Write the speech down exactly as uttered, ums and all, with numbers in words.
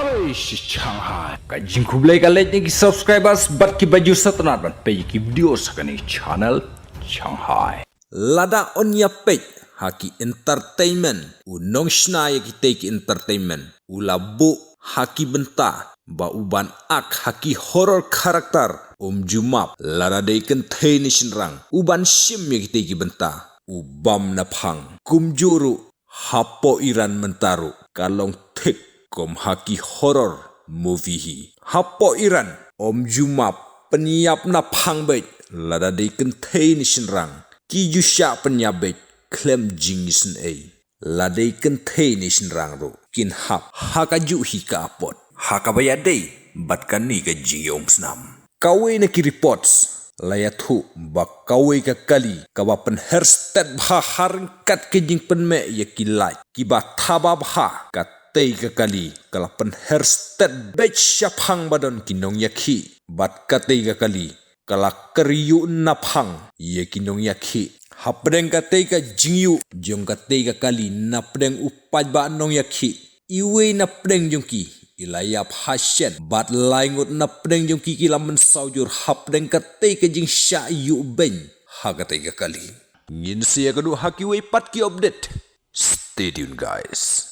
Oi shi Shanghai. Ka jingkhublei ka leit na ki subscribers bad ki bajur satanat ban peit ki video sa kane channel Shanghai. Lada yn ïa peit ha ki entertainment, u nongshna ïa kitei ki entertainment u la buh ha ki bynta ba u ban ak ha ki horror character, um ju map lada dei kynthei ne shynrang u ban shim ïa kitei ki bynta, u bam na phang. Kumjuh ruh hapoh Iran mynta ruh ka long thik kum ha ki horror movie hi. Hapoh Iran um ju map, pynïap na phang beit lada dei kynthei ne shynrang. Ki ju shah pynïap beit khlem jingisynei. La dei kynthei ne shynrang ruh kin hap ha kajuh hi ka apot, ha kaba ïadei bad kane ka jingïaumsnam. Kawei na ki reports la ïathuh ba kawei ka kali kaba pynher stet bha ha ryngkat ka jingpynmeh ïa ki light kiba thaba bha, katei ka kali ka la pynher stet beit shaphang ba don ki nongïakhih, bad katei ka kali ka la kyrïuh na phang ïa ki nongïakhih. Hapdeng katei ka jingïuh jong katei ka kali na pdeng u paidbah nongïakhih, iwei na pdeng jong ki i la ïap ha shen bad lai ngut na pdeng jong ki ki la mynsaw jur hapdeng katei ka jingshah ïuh beiñ ha katei ka kali. Ngin sa ïakynduh ha kiwei pat ki update. Stay tuned, guys.